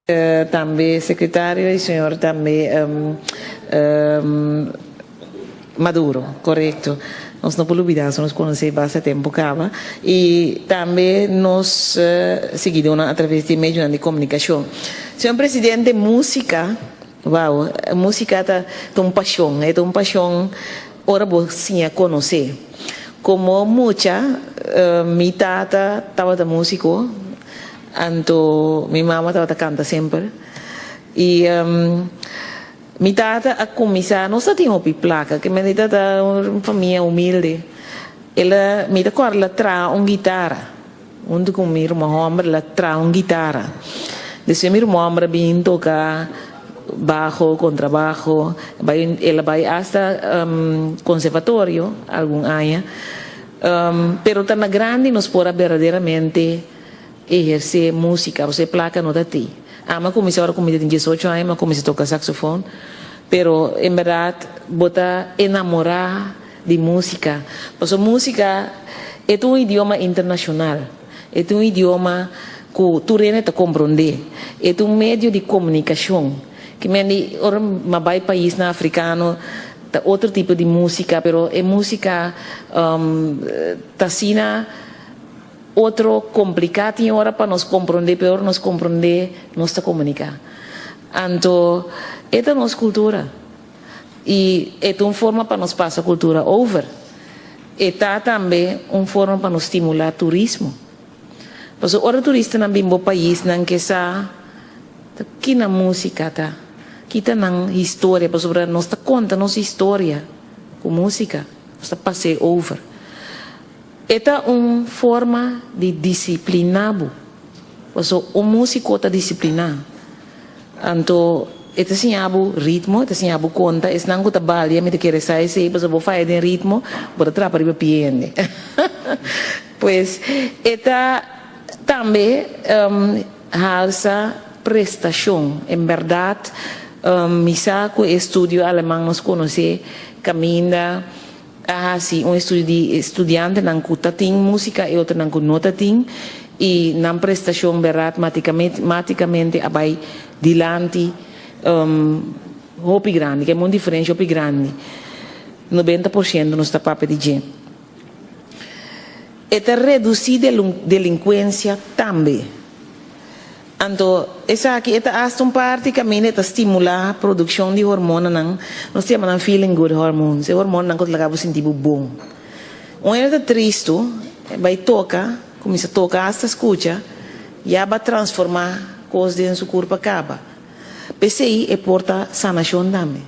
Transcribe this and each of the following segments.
Tambe secretario y señor tambe Maduro, corecto. Nos no por lubida, nos conoce basta tempo caba. Y tambe nos siguidornan a traves di medionan di comunicacion. Señor Presidente, musica, wow, musica ta un pasion, e ta un pasion ora bo siña conoce. Como mucha, mi tata tabata musico. Anto mi mama tabata canta semper y mi tata a cuminsa, nos ta tin hopi placa, ke mi tata un famia humilde, el a, mi ta corda el a traha un guitara hunto cu mi ruman homber, el a traha un guitara, despues mi ruman homber a bin toca bajo, contrabajo, bay el a bay hasta conservatorio algun aña, pero ta na grandi nos por a berdaderamente ehersé músika, pasobra e plaka no ta ti. Ami a kuminsá ora ku mi ta tin diesocho aña, mi a kuminsá toka saksofon, pero en bèrdat bo ta enamorá di músika, pasobra músika e ta un idioma internashonal, e ta un idioma ku tur hende ta komprondé, e ta un medio di komunikashon. Ki men di ora mi a bai paisnan afrikano ta otro tipo di músika, pero e músika ta asina. Otro kompliká tin ora pa nos komprondé, pero ora nos komprondé nos ta komuniká. Anto e ta nos kultura i e ta un forma pa nos pasa kultura over. E ta tambe un forma pa nos stimulá turismo. Pasobra ora turistanan bin bo pais nan ke sa ta kina músika ta, ki ta nan historia, pasobra nos ta konta nos historia ku músika, nos ta pas'é over. E ta un forma di disipliná bo. Paso un músiko ta disipliná. Anto e ta siña bo ritmo, e ta siña bo konta. Esnan ku ta balia mi ta kere sa esei, pasobra bo faya den ritmo, bo ta trapa riba pie hende. Pues e ta tambe halsa prestashon. En bèrdat mi sa ku e estudio aleman nos konosé kaminda. A hasi un estudio di studiantenan ku ta tin músika i otronan ku no ta tin i nan prestashon bèrdat matikamente a bai dilanti hopi grandi, ke un diferensha hopi grandi, 90% nos ta papia di dje. E ta redusí delinkuensia tambe. Anto esaki e ta hasta un parti kaminda e ta stimulá produkshon di hormonanan, nos ta yama nan feeling good hormones, e hormonanan ku ta laga bo sinti bo bon. Un hende ta tristu, e bai toka, kuminsá toka hasta skucha, ya ba transformá kos den su kurpa kaba. P'esei e por ta sanashon tambe.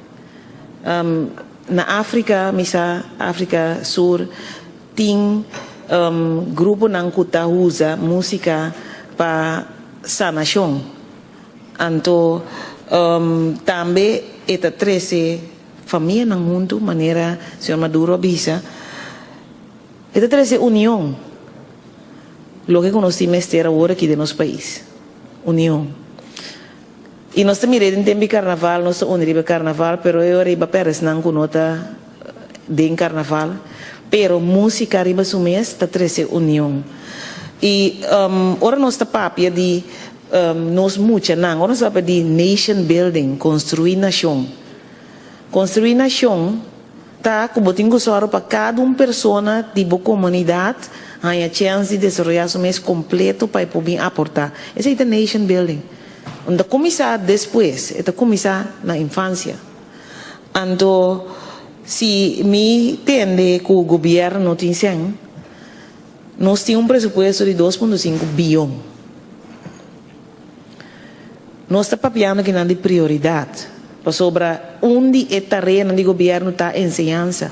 Na Afrika, mi sa, Afrika Sur, Tin gruponan ku ta usa músika pa sanashon. Anto tambe e ta trese famianan huntu, manera señor Maduro a bisa. E ta trese union, loke ku nos tin mester awor aki den nos pais, union. I nos ta mira den tempu di karnaval, nos ta uni riba karnaval, pero e ora riba pèresnan ku no ta den karnaval. Pero músika riba su mes ta trese union. I ora nos ta papia di nos muchanan, ora nos ta papia di nation building, konstruí nashon. Konstruí nashon ta ku bo tin ku sòru pa kada un persona di bo komunidat haña chèns di desaroyá su mes kompleto pa e por bin aportá. Esei ta nation building. Un ta kuminsá despues, e ta kuminsá na infansia. Anto si mi tende ku gobièrnu no tin sèn, nos tin un presupuesto di 2.5 bion. Nos ta papiando kinan di prioridat, pasobra un di e tareanan di gobièrnu ta enseñansa.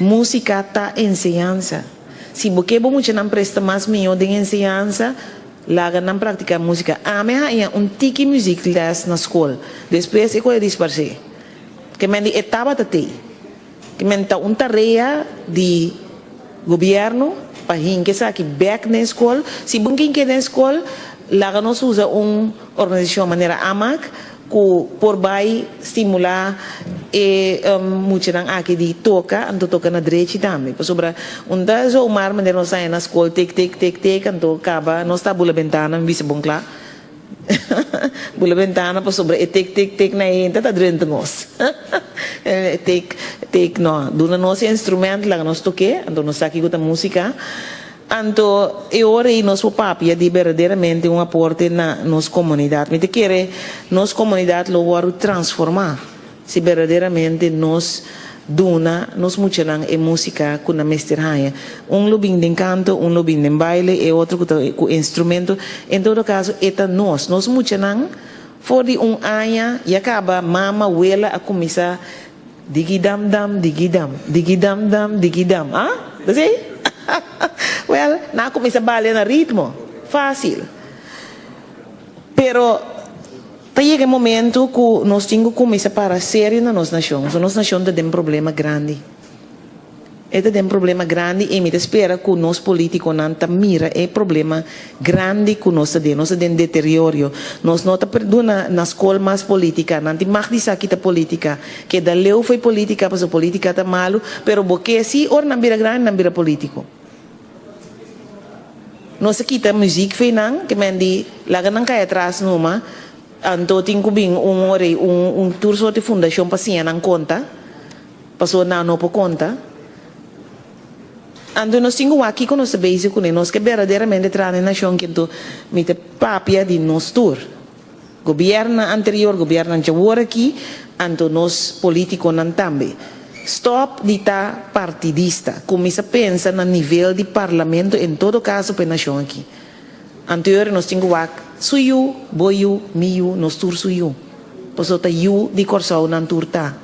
Músika ta enseñansa. Si bo ke bo muchanan presta mas mihó den enseñansa, laga nan praktiká músika. Ami a haña un tiki muziekles na skol. Despues e koe disparsé. Ke men di e tabata tei. Ke men ta un tarea di gobièrnu pa hinka esaki bèk den skol. Si bo hinka den skol, laga nos usa un organisashon manera AMAC ku por bai stimulá e muchanan aki di toka, anto toka na drechi tambe. Pasobra un ta zomaar manera nos haña na skol tek tek tek tek anto kaba nos ta bula bentana mi bisa bon kla. Bula bentana pasobra e tek tek tek na hende ta drenta nos. E tek tek no. Duna nos e instrument laga nos tok'é, anto nos sa kiko ta músika. Anto e ora ei nos por papia di berdaderamente un aporte na nos komunidat. Mi ta kere nos komunidat lo wòrdu transformá si berdaderamente nos duna nos muchanan e músika ku nan mester haña. Un lo bin den kanto, un lo bin den baile, e otro ku ta ku instrumento. En todo kaso e ta nos. Nos muchanan for di un aña ya kaba mama, wela a kuminsá Digi dam dam, digi dam, digi dam dam, digi dam. Ah? Ta si? Well, nan a kuminsá balia na ritmo. Fásil. Pero ta yega e momento ku nos tin ku kuminsá para serio na nos nashon. So nos nashon ta den problema grandi. E ta den problema grandi i mi ta spera ku nos politikonan ta mira e problema grandi ku nos ta den. Nos ta den deteriorio. Nos no ta duna na skol mas politika. Nan tin mag di sa kita politika. Keda leu fo'i politika pasobra politika ta malu, pero bo ke si ora nan bira grandi nan bira politiko. Nos a kita muzik fo'i nan ke men di laga nan kai atras numa anto tin ku bin un ora un tur sorti fundashon pa siña nan konta. Pasobra nan no por konta. Anto nos tin ku wak kiko nos ta bezig kuné. Nos ke berdaderamente traha na e nashon ki anto mi ta papia di nos tur. Gobièrnunan anterior, gobièrnunan djawor aki, anto nos polítikonan tambe. Stòp di ta partidista. Kuminsá pensa na nivel di parlamento en todo kaso pa e nashon aki. Anto nos tin ku wak su yu, bo yu, mi yu, nos tur su yu. Pasobra ta yu di Kòrsou nan tur ta.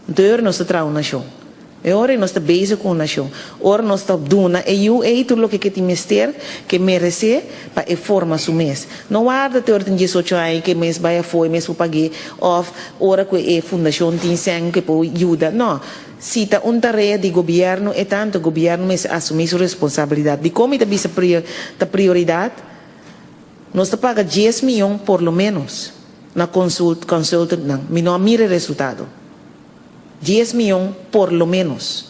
Deur nos ta traha un nashon. E ora ei nos ta bezig ku un nashon. Ora nos ta duna e yu ei tur loke ke tin mester, ke meresé, pa e forma su mes. No warda te ora tin diesocho aña ke mes bai afó e mes por pag'é òf ora ku e fundashon tin sèn ku e por yuda. No. Si ta un tarea di gobièrnu e tantu gobièrnu mester asumí su responsabilidat. Dikon mi ta bisa ta prioridat? Nos ta paga dies miyon por lo ménos. Na consult consultantnan mi no a mira e resultado. Dies miyon por lo menos.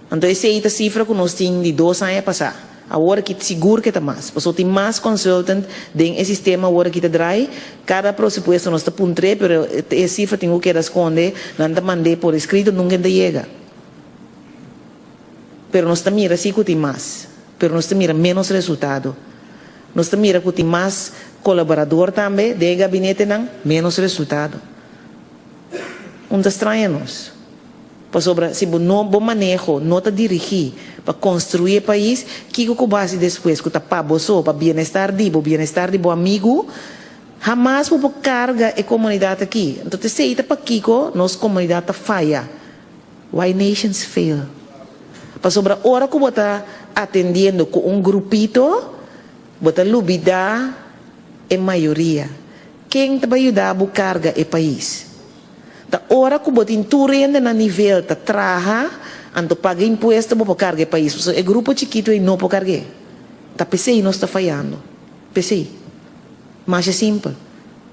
Anto esey ta cifra cu nos tin di dos aña pasa. Awor aki sigur ke ta mas. Pasobra tin mas consultant den e sistema awor aki ta draai. Cada prosupuesto nos ta puntr'e pero e cifra tin cu keda sconde. Nan ta mand'e por escrito nunca e ta yega. Pero nos ta mira si cu tin mas. Pero nos ta mira menos resultado. Nos ta mira cu tin mas colaborador tambe den e gabinetenan, menos resultado. Un ta straña nos. Pasobra si bo no bo maneho no ta dirigi pa construi e pais, kico cu bo haci despues cu ta pa bo so, pa bienestar di bo, bienestar di bo amigu, hamas bo por carga e comunidad aki. Entonces esey ta pakico nos comunidad ta faya. Why nations fail? Pasobra ora ku bo ta atendiendo ku un grupito, bo ta lubidá e mayoria. Ken ta bai yuda bo karga e pais? Ta ora ku bo tin tur hende na nivel ta traha, anto paga impuesto bo por karga e pais. Pasobra e grupo chikitu ei no por karg'é. Ta p'esei nos ta fayando. P'esei. Masha simpel.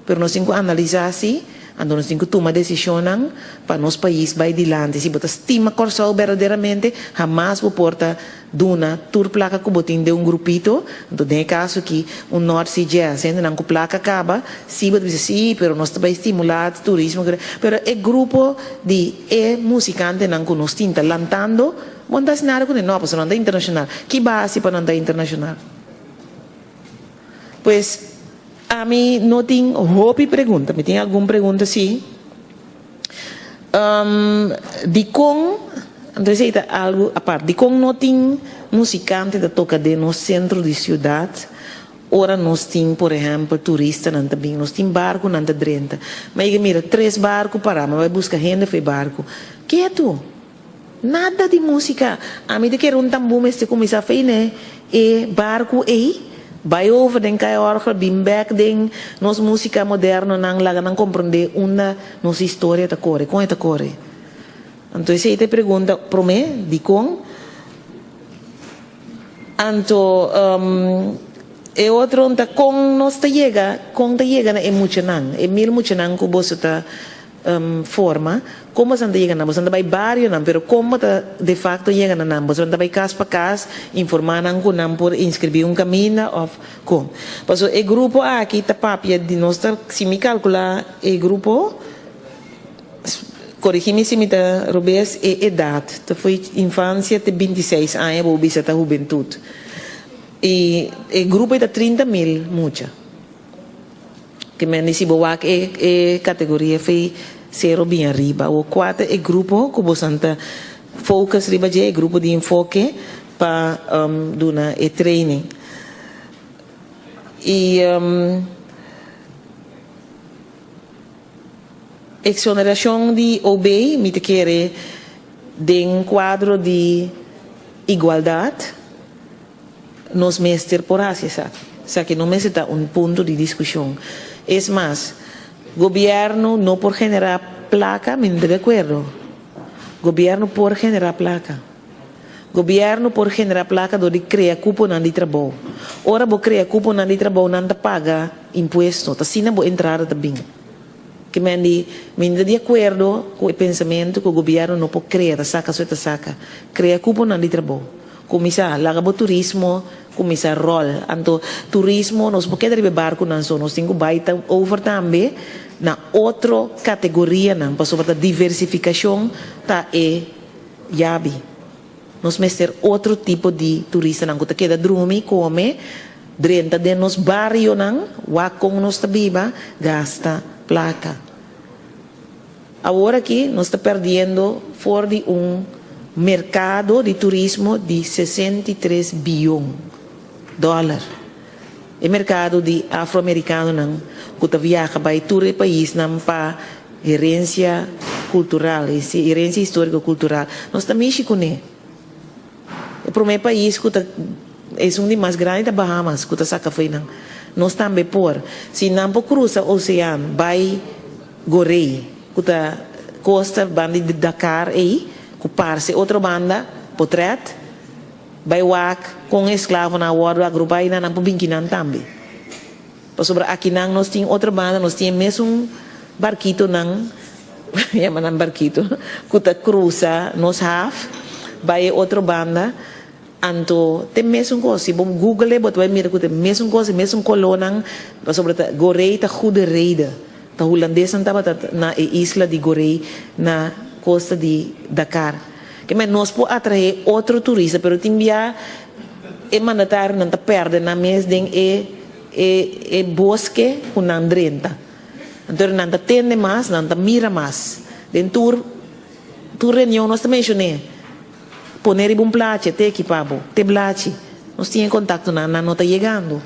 Pero nos tin ku analisá si, anto nos tin ku tuma desishonnan pa nos pais bai dilanti. Si bo ta stima Kòrsou berdaderamente, hamas bo por ta duna tur plaka ku bo tin den un grupito. Anto den e kaso aki, un North Sea Jazz, hendenan ku plaka kaba, si bo ta bisa, si, pero nos ta bai stimulá turismo. Pero e grupo di e musikantenan ku nos tin ta lantando, bo no ta hasi nada kuné. No, pasobra nan ta internashonal. Ki base pa nan ta internashonal? Pues, ami no tin hopi pregunta. Mi tin algun pregunta sí. Dikon, anto esei ta algu apart, dikon no tin musikante ta toka den nos sentro di siudat ora nos tin, por ehèmpel, turistanan ta bin? Nos tin barkunan ta drenta. Mi a yega mira tres barku pará, mi a bai buska hende for e barku. Ketu! Nada di músika. Ami ta kere un tambú mester kuminsá feine e barku ei, bai over den kai òrgel, bin bèk den nos músika modernonan, laga nan komprondé unda nos historia ta kore, kon e ta kore. Anto esei ta e pregunta promé, dikon? Anto e otro ta kon nos ta yega, kon ta yega na e muchanan, e mil muchanan ku boso ta. Forma, kon boso ta yega nan? Boso ta bai barionan, pero kon bo ta de facto yega na nan? Boso ta bai kas pa kas, informá nan ku nan por inskribí un kaminda òf kon? Pasobra e grupo aki ta papia di nos ta, si mi kalkulá e grupo, korigí mi si mi ta robes, e edat ta foi infansia te 26 aña bo bisa ta hubentut. I e grupo ei ta 30.000 mucha. Ke men di si bo wak e e kategoria fei sero bin ariba o kua ta e grupo ku bosan ta focus riba dje, e grupo di enfoke pa duna e training. I exonerashon di OB mi ta kere den kuadro di igualdat. Nos mester por haci esaki. Esaki no mester ta un punto di discusion. Es mas, gobierno no por genera placa, mi no ta di acuerdo. Gobierno por genera placa. Gobierno por genera placa door di crea cuponan di trabou. Ora bo crea cuponan di trabou nan ta paga impuesto, ta asina bo entrada ta bin. Ke men di, mi no ta di acuerdo cu e pensamento cu gobierno no por crea, ta saca so e ta saca. Crea cuponan di trabou. Kuminsá, laga bo turismo kuminsá ròl. Anto turismo nos por keda riba e barkunan so, nos tin ku bai ta over tambe na otro kategorianan pasobra ta diversifikashon ta e yabi. Nos mester otro tipo di turistanan ku ta keda drumi, kome, drenta den nos barionan, wak kon nos ta biba, gasta plaka. Awor aki nos ta perdiendo for di un mercado di turismo di 63 biyon dollar. E mercado di afroamericanonan cu ta viaha bay tur e paisnan pa herencia cultural, herencia historico cultural. Nos ta mishi cune. E prome pais cu ta esun di mas grandi ta Bahamas cu ta saca fo'i nan. Nos tambe por. Si nan por cruza ocean bay Gorei cu ta costa banda di Dakar ei cu parce otro banda potret bay wak con e esclavonan a wordo agrupa ei nan nan por bin kinan tambe. Pasobra akinan nos tin otro banda nos tin e mesun barkitonan yama nan barkito cu ta cruza nos haf bay e otro banda. Anto t'e mesun kos, si bo google e bo ta bai mira ku t'e mesun kos, e mesun kolónan, pasobra ta Gorei ta goede reden. Ta hulandesnan tabata na e isla di Gorei na kosta di Dakar. Ke men nos por atraé otro turista, pero tin bia e mandatarionan ta pèrdè nan mes den e e e boske ku nan drenta. Anto nan ta tende mas, nan ta mira mas. Den tur tur reunion nos ta menshoné. Pone riba un plachi, te ekipa bo, te blachi. Nos tin e kontaktonan, nan no ta yegando.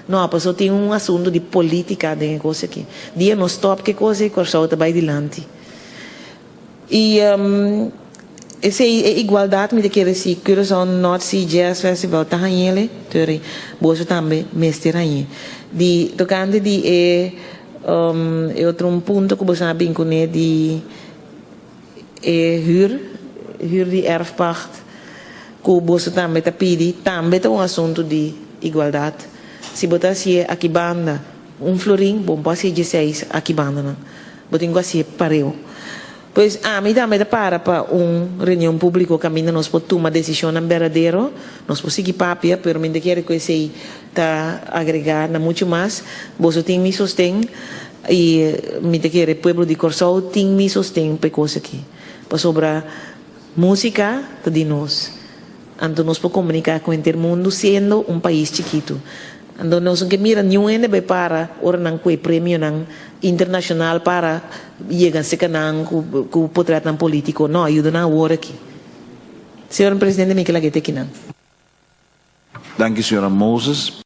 No, paso tin un asuntu di politika den e kos aki. Dia nos stòp ku e kos ei, Kòrsou ta bai dilanti. I esei e igualdat mi ta kere si Curaçao North Sea Jazz Festival ta hañ'el, tori boso tambe mester hañ'é. Di tokante di e e otro un punto ku boso a bin kuné di. E huur, huur di erfpacht, ku boso tambe ta pidi, tambe ta un asuntu di igualdat. Si bo ta hasié aki banda un florin, bo no por hasié dieseis aki bandanan. Bo tin ku hasié pareu. Pues ami tambe ta para pa un reunion públiko kaminda nos por tuma desishonnan berdadero. Nos por sigui papia, pero mi ta kere ku esei ta agregá na muchu mas. Boso tin mi sosten. I mi ta kere pueblo di Kòrsou tin mi sosten pa e kos aki. Pasobra músika ta di nos. Anto nos por komuniká ku henter mundu siendo un pais chikitu. Anto nos no ke mira niun hende bai para ora nan kue premionan internashonal para yega seka nan ku ku potretnan polítiko. No, ayuda nan awor aki. Señor Presidente mi ke lag'e te kinan. Danki señora Moses.